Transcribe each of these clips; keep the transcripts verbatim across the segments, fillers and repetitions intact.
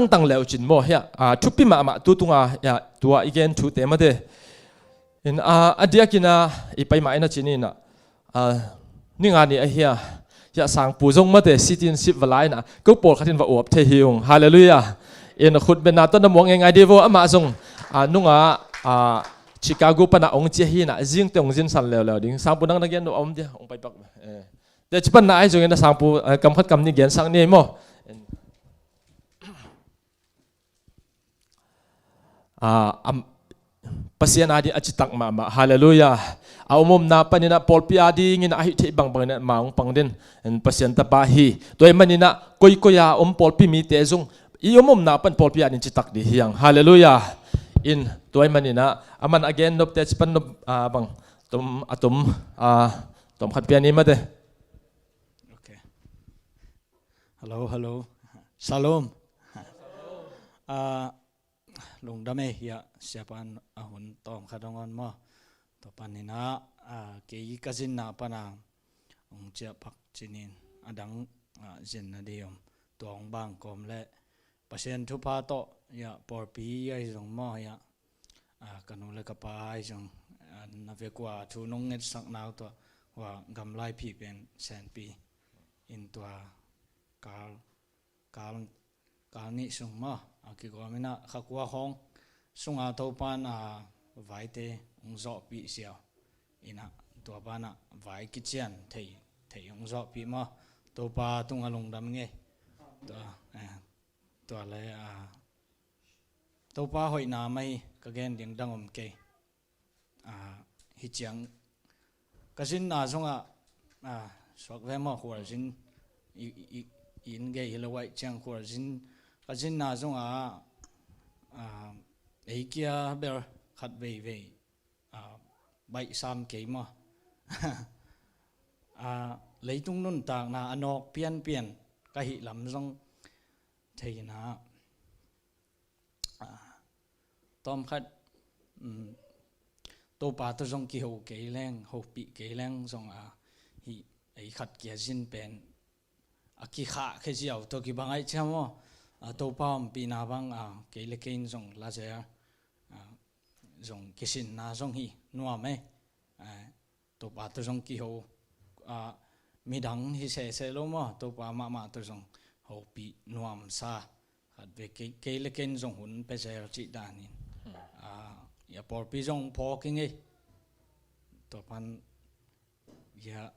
tangtang leucin maw hiah, ah, thupi mahmah tu tunga hiah tua i gen thute mate. In, ah, a diakin ah i pai mah in a cin in ah, ah, ni nga ni ahi a, hiah sangpu zong mate sitin sip va la in ah ko pawlkhat in va uap thei hi ung. Halleluiah. In khutbetna tawh na muang ngeingai dih vo amah zong, ah, nunga, ah, Chicago pana ong cia hi in ah zingte ong zinsan leuleu ding. Sangpu nang na gen nuam dia ong pai pak. Eh. Teci panna ahi zongin a sangpu, eh, kam khat kam nih gensak ni maw. Ah, am, Pasian ading a citak mahmah. Halleluiah. A um omna panin ah pawlpi adingin a hih theih bangbangin ah ma hong pang den. Pasian tapa hi. Tua ahih manin ah koikoi a om pawlpi mite zong i um omna pan pawlpi ading citak dih hiang. Halleluiah. In tua ahih manin ah aman a gen nop teci pan nop, ah, bang tom a tom, ah, tom khat pia ni mate. Okay. Hello, hello. Shalom. Ah, lungdam ei hiah siapa in a hun tawm khat hong on maw. Tua panin ah, ah, kei ka zinna pana hong ciah pak cinin a dang, ah, zinna dih om. Tua hong bang kawm leh Pasian thupha tawh hiah pawlpi ahi zong maw hiah, ah, ka nu le ka pa ahi zong, ah, na vekua thu nong ngetsakna uh tua hua gamlai phi pen senpi in tua kal, kal, kal nih sung maw a kigawm in ah kha kua khawng sunga Topa in ah vaite hong zawhpih siau in ah tua banah vai kician thei, thei hong zawhpih maw. Topa tungah lungdam ngei. Tua, eh, tua le, ah, Topa hoihna mah hi ka gen ding dang om kei. Ah, hi ciang ka zinna zongah, ah, suak ve maw khualzin i, i, i inn gei hi lo aih ciang khualzin ka zinna zongah, ah, ei kia bel khat veivei, ah, baih sam kei maw. Ah, leitung nuntakna a nawk pianpian ka hih lam zong theihna, ah, tawmkhat, um, Topa tawh zong kiho kei leng, hopih kei leng zong a hih ei khat kia zin pen a kikhah khe ziau tawh kibang aih ciam aw. A Topa ompihna bang, a, kei le kei in zong lazel, a, zong kisinna zong hi nuam ei. A, Topa tawh zong kiho, a, midang hi sese lo maw, Topa mahmah tawh zong hopih nuamsa khat ve kei, kei le kei in zong hun pia zel cih danin. A, ia pawlpi zong phawk ing ei. Tua pan ia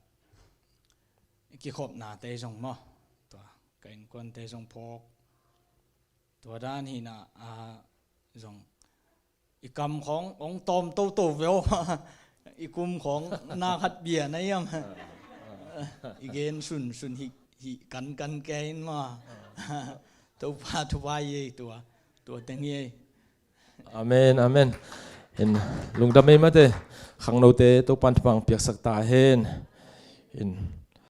kikhopnate zong maw, tua ka innkuante zong phawk. Tua dan hina, a, zong i kam khawng hong tawm toto veu. I kum khawng na khat bia na iam. I gen sunsun hih, hih kankan kei in maw. Topa thupha ei tua, tua teng ei. Amen, amen. In lungdam ei mate, khangnote Topan thupha piaksak ta hen. In